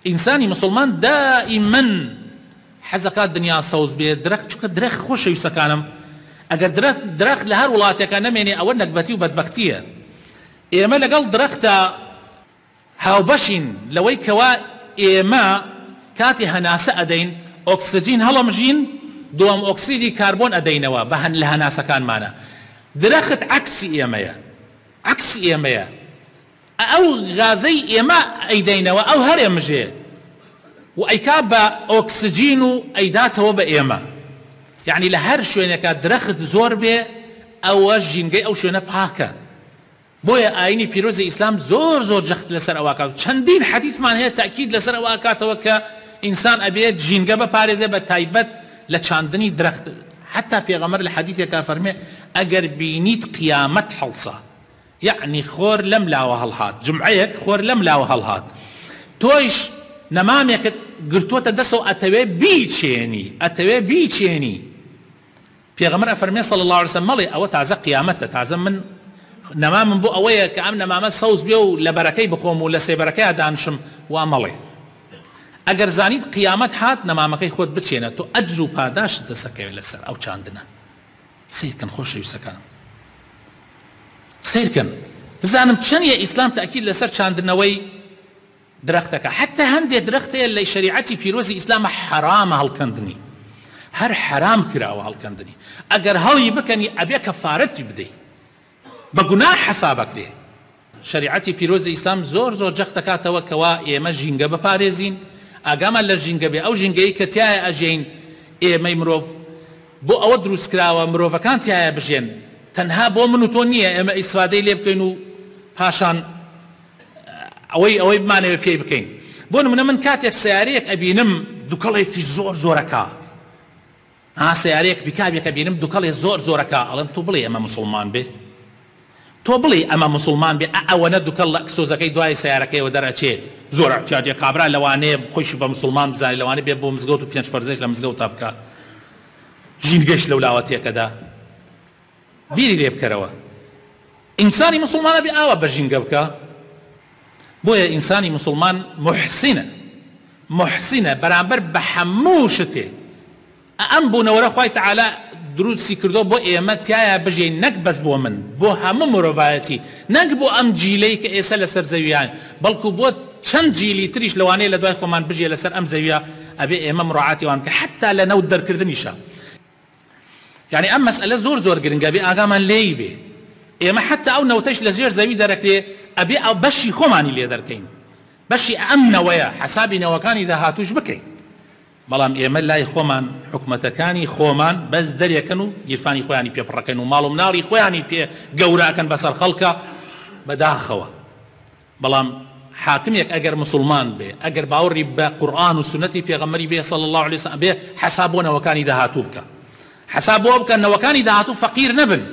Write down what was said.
ئینسانی موسڵمان دائیمەن حەزەکات دنیا سەوز بێ درەخت چونکە درەخت خۆشەویستەکانم ئەگەر درەخت لە هەر وڵاتێکا نەمێنێ ئەوە نەگبەتی و بەدبەختیە ئێمە لەگەڵ درەختا هاوبەشین لەوەی کەوا ئێمە کاتی هەناسە ئەدەین ئۆکسجین هەڵەمژین دووەم ئۆکسیدی کاربۆن ئەدەینەوە بە لە هەناسەکانمانە درەخت عەکسی ئێمەیە عەکسی ئێمەیە ئەو غازەی ئێمە ئەیدەینەوە ئەو هەر ئەمژێ و ئەیکا بە ئۆکسجین و ئەیداتەوە بە ئێمە. یەعنی لە هەر شوێنێکا درەخت زۆر بێ ئەوە ژینگەی ئەو شوێنە پاکە. بۆیە ئاینی پیرۆزی ئیسلام زۆر زۆر جەخت لەسەر ئەوە ئەکات و چەندین حەدیثمان هەیە تەئکید لەسەر ئەوە ئەکاتەوە کە ئینسان ئەبێت ژینگە بپارێزێ بە تایبەت لە چاندنی درەخت. حەتا پێغەمبەر لە حەدیثێکا فەرمێ ئەگەر بینیت قیامەت هەڵسا یەعنی خۆر لەم لاوە هەڵهات جومعەیەک خۆر لەم لاوە هەڵهات تۆیش نەمامێکت گرتۆتە دەسەوە ئەتەوێ بیچێنی ئەتەوێ بیچێنی پێغەمبەر ئەفەرمێ صلی اللە علیە وسلم مەڵێ ئەوە تازە قیامەتە تازە من نەمامم بۆ ئەوەیە کە ئەم نەمامە سەوز بێ و لە بەرەکەی بخۆم و لە سێبەرەکەیا دانشم وا مەڵێ ئەگەر زانیت قیامەت هات نەمامەکەی خۆت بچێنە تۆ ئەجر و پاداشت دەسەکەوێت لەسەر ئەو چاندنە سەیرکەن خۆشەویستەکانم سەیرکەن بزانم چەندە ئیسلام تەئکید لەسەر چاندنەوەی درەختەکە حتا هەندێ درەخت هەیە لە شەریعەتی پیرۆزی ئیسلامە حەرامە هەڵکەندنی هەر حەرام کراوە هەڵکەندنی ئەگەر هەڵی بکەنی ئەبێ کەفارەتی بدەی بە گوناح حەسابەکرێ. شەریعەتی پیرۆزی ئیسلام زۆر زۆر جەخت دەکاتەوە کەوا ئێمە ژینگە بپارێزین، ئاگامان لە ژینگە بێ، ئەو ژینگەی کە تیایا ئەژێین ئێمەی مرۆڤ بۆ ئەوە دروست کراوە مرۆڤەکان تیایا بژێن، تەنها بۆ من و تۆ نییە ئێمە ئیسفادەی لێ بکەین و پاشان ئەوەی ئەوەی بمانەوێ پێی بکەین. بۆ نمونە من کاتێک سەیارەیەک ئەبینم دوکەڵێکی زۆر زۆرەکا، ها سەیارەیەک پیکابێک ئەبینم دوکەڵێ زۆر زۆرەکا ئەڵێم تۆ بڵێی ئەمە موسڵمان بێ تۆ بڵێی ئەمە موسڵمان بێ ئە ئەوەنە دوکەڵ لە ئەکسۆزەکەی دوای سەیارەکەیەوە دەرئەچێ زۆر ئیعتیادیە کابرا لەوانەیە خۆیشی بە موسڵمان بزانێ لەوانەیە بێ بۆ مزگەوت و پێنج فەرزەش لە مزگەوتا بکا ژینگەش لەولاوە تێکەدا بیری لێ بکەرەوە ئینسانی موسڵمان ئەبێ ئاوا بە ژینگە بکا بۆیە ئینسانی موسڵمان موحسینە موحسینە بەرامبەر بە هەموو شتێ ئەم بوونەوەرە خوای تەعالا دروستی کردووە بۆ ئێمە تیایا بژێین نەک بەس بۆ من بۆ هەموو مرۆڤایەتی نەک بۆ ئەم جیلەی کە ئێسە لەسەر زەویان بەڵکو بۆ چەند جیلی تریش لەوانەیە لە دوای خۆمان بژێ لەسەر ئەم زەویە ئەبێ ئێمە مڕاعاتی وان بکەین حەتا لە نەوت دەرکردنیشا یانی ئەم مەسئەلە زۆر زۆر گرنگە ئەبێ ئاگامان لێی بێ ئێمە حەتا ئەو نەوتەش لە ژێر زەوی دەرەکرێ ئەبێ ئەو بەشی خۆمانی لێ دەرکەین بەشی ئەم نەوەیە حەسابی نەوەکانی داهاتووش بکەین بەڵام ئێمە لای خۆمان حکومەتەکانی خۆمان بەس دەرێکەن و گیرفانی خۆیانی پێ پڕەکەن و ماڵ و مناڵی خۆیانی پێ گەورە ئەکەن بەسەر خەڵکا بەداخەوە بەڵام حاکمێک ئەگەر موسڵمان بێ ئەگەر باوەڕی بە قورئان و سوننەتی پێغەمبەری بێ صلی اللە علیە وسلم ئەبێ حەساب بۆ نەوەکانی داهاتوو بکا حەساب بۆ بکە نەوەکانی داهاتوو فەقیر نەبن.